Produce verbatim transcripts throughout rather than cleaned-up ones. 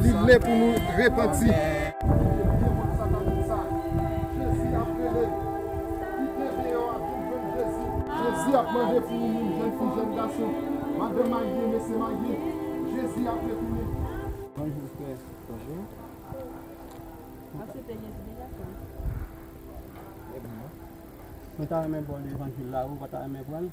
Li lè pou nou repanti. Demon satanik sa, Jezi ap rele. Kite deyò a, vin jwenn Jezi. Jezi ap mande pou nou menm jèn fi, jèn gason, madanm marye, mesye marye. Jezi ap retounen. Bonjou, frè. Bonjou. Ap swete Jezi deja, frè m. Mwen ta renmen ba w levanjil la, ou pa ta renmen pran l?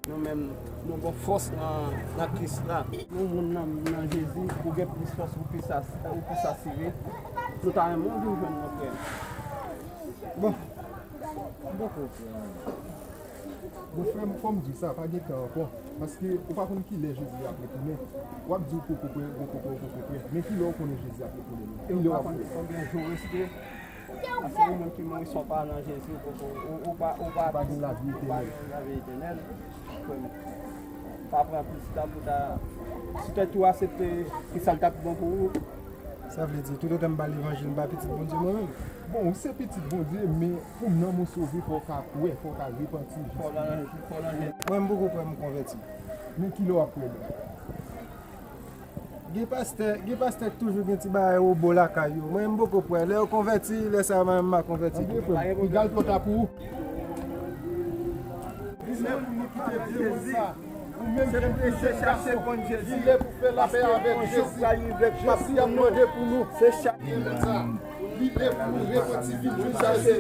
Nou menm, nou gon fòs nan, nan Kris la. Nou moun nan, nan Jezi, ou gen plis fòs, ou plis as-, ou plis asire. Nou ta renmen w vin jwenn nou, frè. Bon, m poko, frè. Bon, frè m, fò m di w sa, pa gen tan ankò. Paske ou pa konn kilè Jezi ap retounen. W ap di w poko prè, ou poko, ou poko prè. Men kilè w konnen Jezi ap retounen menm? Kilè w ap prè? Konbyen jou reste? Paske yon moun ki mouri san w pa nan Jezi, ou poko, ou, ou pa, ou pa, ou pa gen lavi etènèl. Ou pa gen lavi etènèl. Frè m, pa pran plis tan pou ta, si tèt ou aksepte ki sa l t ap bon pou ou. Sa vle di, toutotan m ba levanjil, m pa pitit Bondye mwen menm? Bon, ou se pitit Bondye, men pou nanm ou sove, fò w ka kwè, fò w ka repanti. Fò w nan, fò w nan Jezi. Mwen, m poko prè m konvèti. Men kilè w ap kwè menm? Gen pastè, gen pastè k toujou gen ti bagay obò lakay yo. Mwen, m poko prè. Lè yo konvèti, lè sa a, mwen, m a konvèti. Anben, frè m, piga l twò ta pou ou. Li lè pou nou kite vye mond sa. Ou menm jèn fi, jèn gason, li lè pou fè lapè avèk Jezi. Jezi ap mande pou nou. Li lè pou nou repanti, vin jwenn Jezi.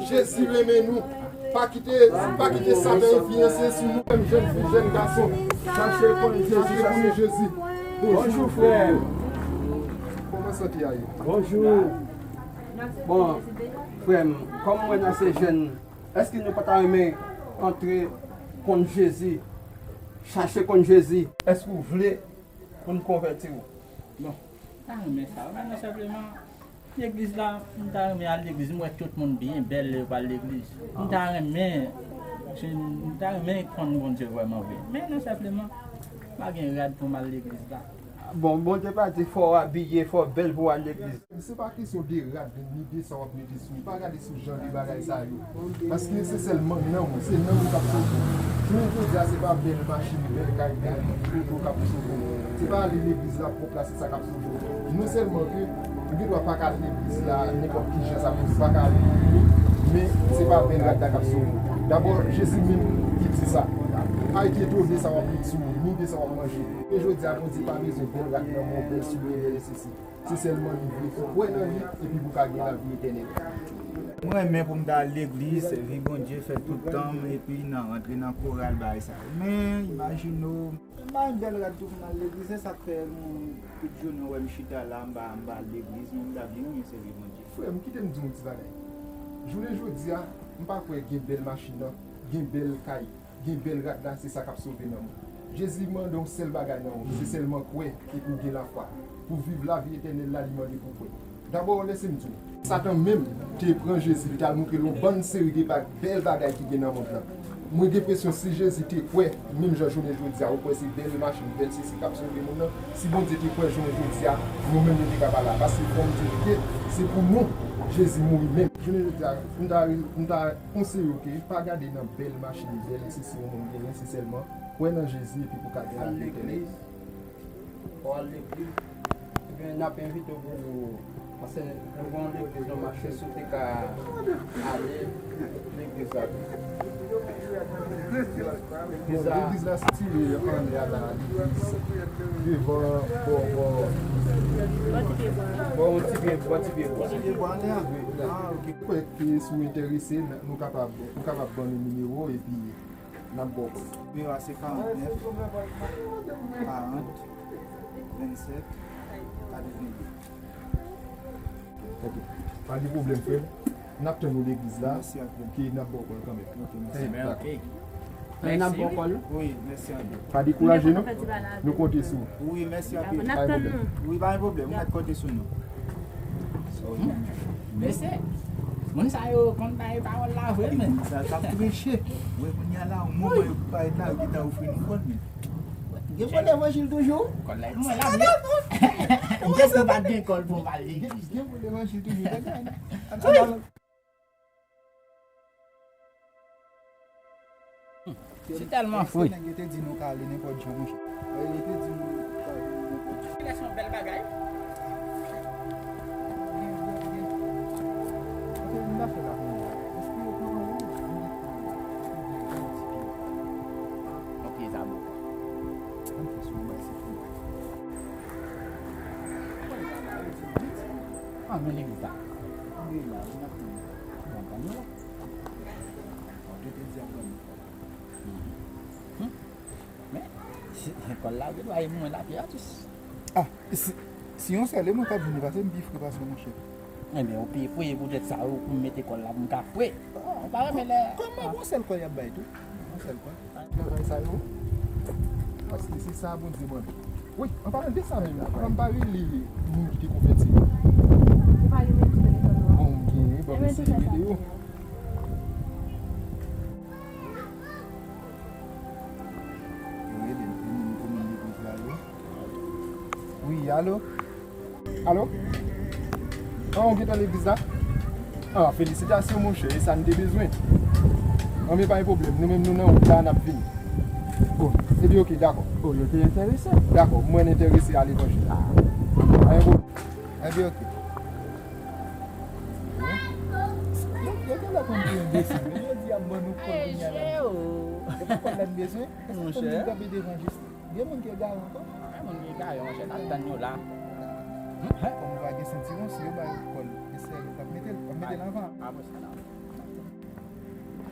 Jezi renmen nou. Pa kite, pa kite Satan enfliyanse sou nou. Menm jèn fi, jèn gason, chache konn Jezi, chache konn Jezi. Bonjou, frè. Kòman sante a ye? Bonjou. Bon, frè m, kòm mwen nan se jèn, èske nou pa ta renmen antre konn Jezi, chache konn Jezi? Èske w vle pou n konvèti w? Bon, m ta renmen sa wi, men non senpleman, legliz la, m ta renmen al legliz, m wè tout moun byen bèl lè yo pral legliz. M ta renmen, m ta renmen konn Bondye vrèman vre. Men non senpleman, m pa gen rad pou m al legliz la. Bon, Bondye pa di fò w abiye, fò w bèl pou w al legliz. Se pa kesyon de rad, ni de sa w ap mete sou ou. Pa gade sou jan de bagay sa yo. Paske se sèlman nanm ou, se nanm ou k ap sove w. Jounen jodi a, se pa bèl machin, bèl kay, bèl oto k ap sove w. Se pa ale legliz la pwòp la, se sa k ap sove w. Non sèlman ke ou gen dwa pa ka al legliz la nenpòt ki jan, sa vle di pa ka ale, men se pa bèl rad la k ap sove w. Dabò, Jezi menm ki di sa. Pa ete etone sa w ap met sou ou, ni de sa w ap manje. E jodi a, Bondye pa bezwen bèl rad nan men w, bèl soulye, bèl esesi. Se sèlman li vle pou w kwè nan li, epi pou w ka gen lavi etènèl. Mwen renmen pou m ta al legliz, sèvi Bondye, fè tout tan m, epi nan rantre nan koral, bagay sa yo. Men, imajine w, m pa yon bèl rad tou pou m al legliz, se sa k fè m tout jounen w wè m chita la, m pa, m pa al legliz, men m ta byen renmen sèvi Bondye. Frè m, kite m di w yon ti bagay. Jounen jodi a, m pa kwè gen bèl machin nan, gen bèl kay. Gen bèl rad la, se sa k ap sove nanm ou. Jezi mande yon sèl bagay nan ou, se sèlman kwè epi w gen lafwa. Pou viv lavi etènèl la, li mande pou kwè. Dabò, lèse m di w, Satan menm te pran Jezi, li t al montre l yon bann seri de ba-, bèl bagay ki gen nan mond lan. Mwen gen enpresyon si Jezi te kwè, menm jan jounen jodi a, ou kwè se bèl machin, bèl sesi k ap sove moun nan, si Bondye te kwè jounen jodi a, nou menm nou te ka pa la. Paske fò m di nou ke se pou nou Jezi mouri menm. Jounen jodi a, m ta, m ta konseye w ke pa gade nan bèl machin, bèl sesi yon moun genyen, se sèlman kwè nan Jezi epi pou ka gen lavi etènèl. Fò w al legliz. Ebyen, n ap envite w pou, paske nou gen yon legliz nan mache, si w te ka ale legliz la. Legliz la, legliz la sitiye anlè a la, legliz devan, bò, bò. Bò yon ti pye, bò ti pye bwa. Ti pye bwa anlè a? Wi. Ah, ok. Kwè ke si w enterese, nou kapab, ou kapab ban nou nimewo epi n ap ba w kòb. Nimewo a se karant nèf, karant, vennsèt, katrevenndez. Ok. Pa gen pwoblèm, frè m. N ap tann ou legliz la, ke n ap ba w kòb kanmenm. Ok, mèsi. Dakò. N ap ba w kòb, wi. Wi, mèsi anpil. Pa dekouraje non. Nou konte sou ou. Wi, mèsi anpil. Dakò, n ap tann nou. Wi, pa gen pwoblèm. N ap konte sou nou. Mesye, moun sa yo konn bay pawòl la vre, men. Sa t ap preche. Mwen, kounye a la, yon moman yo parèt la, yo gentan ofri nou kòb, men. Gen bon levanjil toujou? Kòb la, mwen la vre. M te di w pa t gen kòb pou m al legliz. Gen bon levanjil toujou, tande. Se tèlman fre. Èske nèg yo te di nou ka ale nenpòt jan, monchè? Yo te di nou ka Lè se yon bèl bagay. Ok, sa bon. Ah, men legliz la. Bon, bon, bon. Bon, yo te di a bon. Hmm. Men, si, kòl la, gen dwa e mwen la, pi atis. Ah, si, si yon sèl e mwen k ap vini, paske m pi fre pase w, monchè. Ebyen, ou pi fre, poutèt sa, ou, pou m mete kòl la, pou m ka fre. Ou pa renmen lè. Kòman, gon sèl kòl y ap bay tou? Gon sèl kòl. Travay sa yo. Paske se sa Bondye mande. Wi, an palan de sa menm, m pa rele moun ki te konvèti. Ou pa gen menm telefòn nan? Bon, m genyen, bon, m eseye rele yo. Yo rele m, e moun, e moun legliz la yo. Wi, alo? Alo? An, ou gentan legliz la? Ah, felisitasyon, monchè, e sa n te bezwen. An, men pa gen pwoblèm, nou menm nou nan wout la, n ap vini. Bon, ebyen, ok, dakò. Oh, yo te enterese. Dakò, mwen enterese a levanjil. Ah. Pa gen pwoblèm. Ebyen, ok. Yo, yo genlè konn pou enbesil, men yo di y ap ban nou kòl kounye a la. Yo pa kòl la n bezwen. Èske fò nou kanpe devan jis? Gen moun ki egare ankò? Gen moun ki egare, monchè, n ap tann yo la. Kòm ou pa gen sentiwon, si yo ba yo kòl, e sèl ou k ap mete l, w ap mete l anvan. Apre sa la.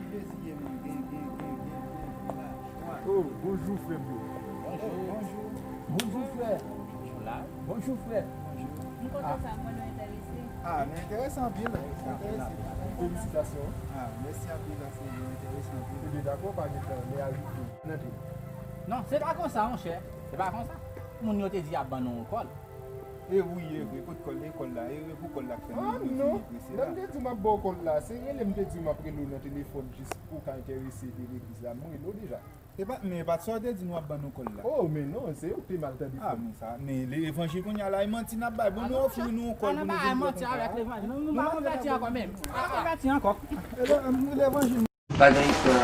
Jezi ye moun, gen, gen, gen, gen, gen, gen la. Oh, bonjou, frè m yo. Bonjou. Bonjou. Bonjou, frè. Bonjou la. Bonjou, frè. Bonjou. M kontan sa, mwen nou enterese. Ah, nou enterese anpil. Nou enterese. Felisitasyon. Ah, mèsi anpil, anpil, nou enterese anpil. Ebyen, dakò, pa gen tan, lè a rive. N antre. Non, se pa konsa, monchè. Se pa konsa. Moun yo te di y ap ban nou yon kòl. E wi, e vre, kot kòl, e kòl la, e vre pou kòl la k fè nou vini prese la. Ah, non. Lè m te di w m ap ba w kòl la, se rele m te di w m ap rele w nan telefòn jis pou w ka enterese de legliz la. M rele w deja. E pa, men e pa t sa w te di nou ap ban nou kòl la. Oh, men non, se ou k te mal tande. Ah, men sa, men levanjil kounye a la, e manti n ap bay. Bon, nou ofri nou yon kòl pou nou vin pran kòl la. An nou pa bay manti avèk levanjil. Nou, nou pa konvèti ankò menm. Nou pa konvèti ankò. E le, levanjil. Bagay sa.